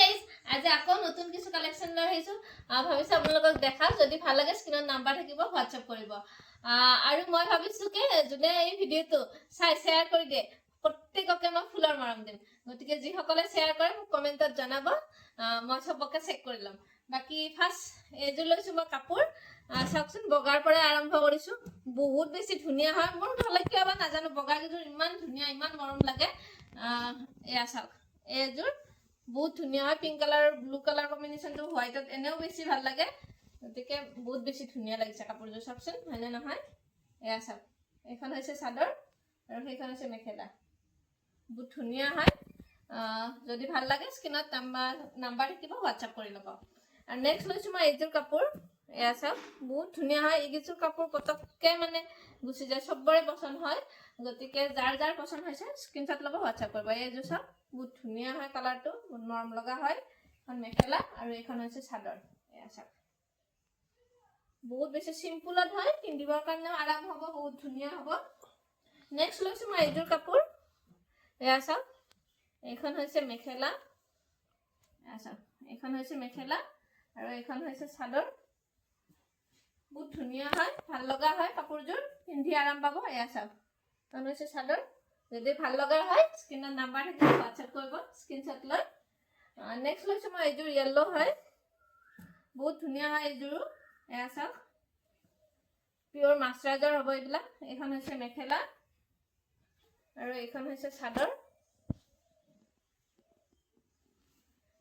Guys, আজি আকৌ নতুন কিছু কালেকশ্যন লৈ আহিছোঁ। ভাবিছোঁ আপোনালোকক দেখাওঁ। যদি ভাল লাগে, স্ক্ৰীণত নাম্বাৰ থাকিব, হোৱাটছএপ কৰিব। আৰু মই ভাবিছোঁ কি যোনে এই ভিডিঅ'টো চাই শ্বেয়াৰ কৰি দিয়ে, প্ৰত্যেককে মই ফুলৰ মৰম দিম। গতিকে যিসকলে শ্বেয়াৰ কৰে, মোক কমেণ্টত জনাব। মই চবকে চেক কৰি ল'ম। বাকী ফাৰ্ষ্ট এইযোৰ লৈছোঁ মই কাপোৰ। চাওকচোন, বগাৰ পৰাই আৰম্ভ কৰিছোঁ। বহুত বেছি ধুনীয়া হয়। মোৰ ফালে কিয় বা নাজানো, বগা কেইযোৰ ইমান ধুনীয়া, ইমান মৰম লাগে। এয়া চাওক, এইযোৰ বহুত ধুনীয়া হয়। পিংক কালাৰ, ব্লু কালাৰ কম্বিনেশ্যনটো হোৱাইটত এনেও বেছি ভাল লাগে। গতিকে বহুত বেছি ধুনীয়া লাগিছে কাপোৰযোৰ। চাওকচোন, হয়নে নহয়? এয়া চাওক, এইখন হৈছে চাদৰ আৰু সেইখন হৈছে মেখেলা। বহুত ধুনীয়া হয়। যদি ভাল লাগে, স্ক্ৰীণত নাম্বাৰ নাম্বাৰ থাকিব, হোৱাটছআপ কৰি ল'ব। আৰু নেক্সট লৈছোঁ মই এইযোৰ কাপোৰ। এয়া চাওক, বহুত ধুনীয়া হয়। এইকেইযোৰ কাপোৰ পটককৈ মানে গুচি যায়, চবৰে পচন্দ হয়। গতিকে যাৰ যাৰ পচন্দ হৈছে, স্ক্ৰীনশ্বট ল'ব, হোৱাটছআপ কৰিব। এইযোৰ চাওক, বহুত ধুনীয়া হয়। কালাৰটো বহুত মৰম লগা হয়। এখন মেখেলা আৰু এইখন হৈছে চাদৰ। এয়া চাওক, বহুত বেছি চিম্পুলত হয়। পিন্ধিবৰ কাৰণেও আৰাম হ'ব, বহুত ধুনীয়া হ'ব। নেক্সট লৈছোঁ মই এইযোৰ কাপোৰ। এয়া চাওক, এইখন হৈছে মেখেলা। এয়া চাওক, এইখন হৈছে মেখেলা আৰু এইখন হৈছে চাদৰ। বহুত ধুনীয়া হয়, ভাল লগা হয়। কাপোৰযোৰ পিন্ধি আৰাম পাব। এয়া চাওক, এইখন হৈছে চাদৰ। যদি ভাল লগা হয়, স্ক্ৰীণত নাম্বাৰ থাকিব, হোৱাটছএপ কৰিব স্ক্ৰীনশ্বট লৈ। নেক্সট লৈছোঁ মই এইযোৰ। য়েল্ল' হয়, বহুত ধুনীয়া হয় এইযোৰো। এয়া চাওক, পিয়'ৰ মাছৰাজৰ হ'ব এইবিলাক। এইখন হৈছে মেখেলা আৰু এইখন হৈছে চাদৰ।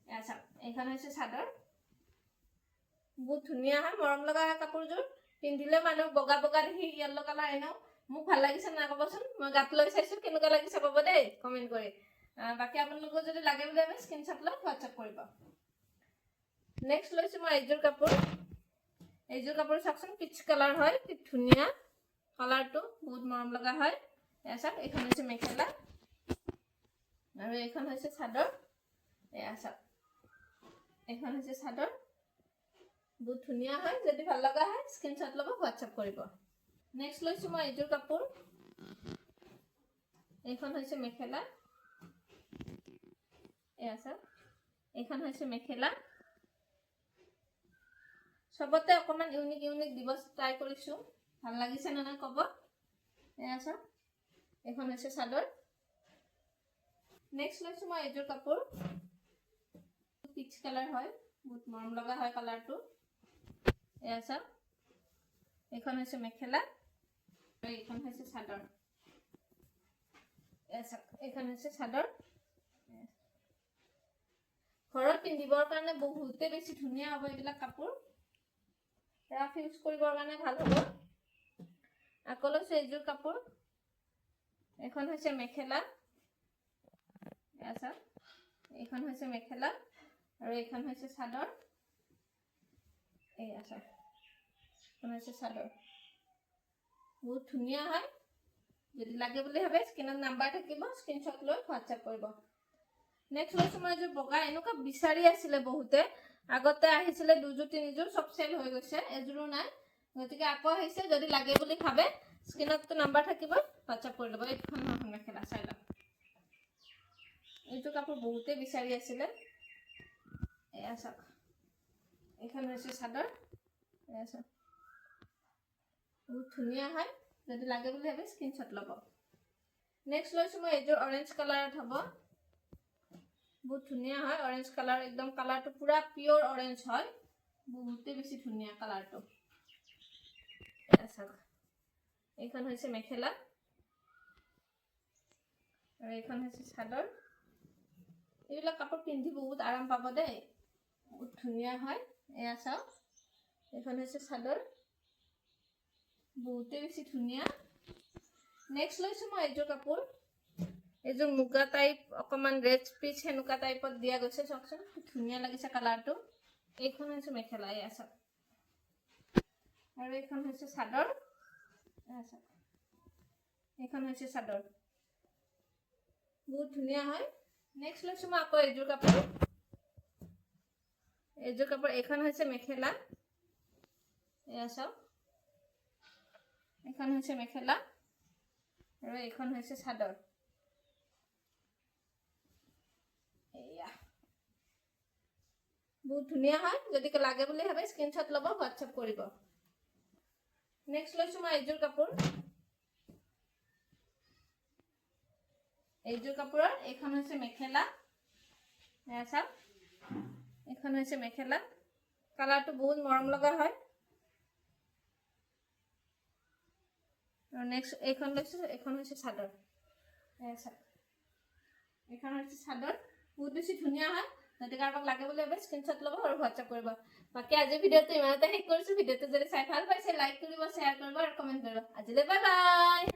এয়া চাওক, এইখন হৈছে চাদৰ। বহুত ধুনীয়া হয়, মৰম লগা হয়। কাপোৰযোৰ পিন্ধিলে মানুহ বগা বগা দেখি। য়েল্ল' কালাৰ এনেও মোক ভাল লাগিছে নাই ক'বচোন। মই গাত লৈ চাইছোঁ, কেনেকুৱা লাগিছে ক'ব দেই কমেণ্ট কৰি। বাকী আপোনালোকৰ যদি লাগে বুলি ভাবে, স্ক্ৰীনশ্বট লৈ হোৱাটছএপ কৰিব। নেক্সট লৈছোঁ মই এইযোৰ কাপোৰ। এইযোৰ কাপোৰ চাওকচোন, পিচ কালাৰ হয়। কি ধুনীয়া কালাৰটো, বহুত মৰম লগা হয়। এয়া চাওক, এইখন হৈছে মেখেলা আৰু এইখন হৈছে চাদৰ। এয়া চাওক, এইখন হৈছে চাদৰ। বহুত ধুনীয়া হয়। যদি ভাল লগা হয়, স্ক্ৰীনশ্বট ল'ব, হোৱাটছএপ কৰিব। নেক্সট লৈছোঁ মই এইযোৰ কাপোৰ। এইখন হৈছে মেখেলা। এয়া চাওক, এইখন হৈছে মেখেলা। চবতে অকণমান ইউনিক ইউনিক দিব ট্ৰাই কৰিছোঁ। ভাল লাগিছে নে নাই ক'ব। এয়া চাওক, এইখন হৈছে চাদৰ। নেক্সট লৈছোঁ মই এইযোৰ কাপোৰ। পিচ কালাৰ হয়, বহুত মৰম লগা হয় কালাৰটো। এয়া চাওক, এইখন হৈছে মেখেলা আৰু এইখন হৈছে চাদৰ। এয়া চাওক, এইখন হৈছে চাদৰ। ঘৰত পিন্ধিবৰ কাৰণে বহুতে বেছি ধুনীয়া হ'ব এইবিলাক কাপোৰ। ৰাফ ইউজ কৰিবৰ কাৰণে ভাল হ'ব। আকৌ লৈছোঁ এইযোৰ কাপোৰ। এইখন হৈছে মেখেলা। এয়া চাওক, এইখন হৈছে মেখেলা আৰু এইখন হৈছে চাদৰ। এয়া চাওক, এইখন হৈছে চাদৰ। বহুত ধুনীয়া হয়। যদি লাগে বুলি ভাবে, স্ক্ৰীণত নাম্বাৰ থাকিব, স্ক্ৰীনশ্বট লৈ হোৱাটছএপ কৰিব। নেক্সট লৈছোঁ মই এযোৰ বগা। এনেকুৱা বিচাৰি আছিলে বহুতে। আগতে আহিছিলে দুযোৰ তিনিযোৰ, চব চেল হৈ গৈছে, এযোৰো নাই। গতিকে আকৌ আহিছে। যদি লাগে বুলি ভাবে, স্ক্ৰীণততো নাম্বাৰ থাকিব, হোৱাটছএপ কৰি ল'ব। এইখন এখন মেখেলা, চাই লওক। এইটো কাপোৰ বহুতেই বিচাৰি আছিলে। এয়া চাওক, এইখন হৈছে চাদৰ। এয়া চাওক, বহুত ধুনীয়া হয়। যদি লাগে বুলি ভাবে, স্ক্ৰীনশ্বট ল'ব। নেক্সট লৈছোঁ মই এইযোৰ। অৰেঞ্জ কালাৰত হ'ব, বহুত ধুনীয়া হয়। অৰেঞ্জ কালাৰ, একদম কালাৰটো পুৰা পিয়'ৰ অৰেঞ্জ হয়। বহুতেই বেছি ধুনীয়া কালাৰটো। এয়া চাওক, এইখন হৈছে মেখেলা আৰু এইখন হৈছে চাদৰ। এইবিলাক কাপোৰ পিন্ধি বহুত আৰাম পাব দেই, বহুত ধুনীয়া হয়। এয়া চাওক, এইখন হৈছে চাদৰ। বহুতেই বেছি ধুনীয়া। নেক্সট লৈছোঁ মই এইযোৰ কাপোৰ। এইযোৰ মুগা টাইপ, অকণমান ৰেড পিচ সেনেকুৱা টাইপত দিয়া গৈছে। চাওকচোন, কি ধুনীয়া লাগিছে কালাৰটো। এইখন হৈছে মেখেলা, এয়া চাওক, আৰু এইখন হৈছে চাদৰ। এয়া চাওক, এইখন হৈছে চাদৰ। বহুত ধুনীয়া হয়। নেক্সট লৈছোঁ মই আকৌ এইযোৰ কাপোৰ। এইযোৰ কাপোৰ, এইখন হৈছে মেখেলা। এয়া চাওক, এইখন হৈছে মেখেলা আৰু এইখন হৈছে চাদৰ। এয়া বহুত ধুনীয়া হয়। যদি লাগে বুলি ভাবে, স্ক্ৰীনশ্বট ল'ব, হোৱাটছএপ কৰিব। নেক্সট লৈছোঁ মই এইযোৰ কাপোৰ। এইযোৰ কাপোৰৰ এইখন হৈছে মেখেলা। এয়া চাওক, এইখন হৈছে মেখেলা। কালাৰটো বহুত মৰম লগা হয়। আৰু নেক্সট এইখন লৈছোঁ, এইখন হৈছে চাদৰ। এয়া চাওক, এইখন হৈছে চাদৰ। বহুত বেছি ধুনীয়া হয়। যদি কাৰোবাক লাগে বুলি ভাবে, স্ক্ৰীনশ্বট ল'ব আৰু হোৱাটছএপ কৰিব। বাকী আজিৰ ভিডিঅ'টো ইমানতে শেষ কৰিছোঁ। ভিডিঅ'টো যদি চাই ভাল পাইছে, লাইক কৰিব, শ্বেয়াৰ কৰিব আৰু কমেণ্ট কৰিব। আজিলৈ বাই বাই।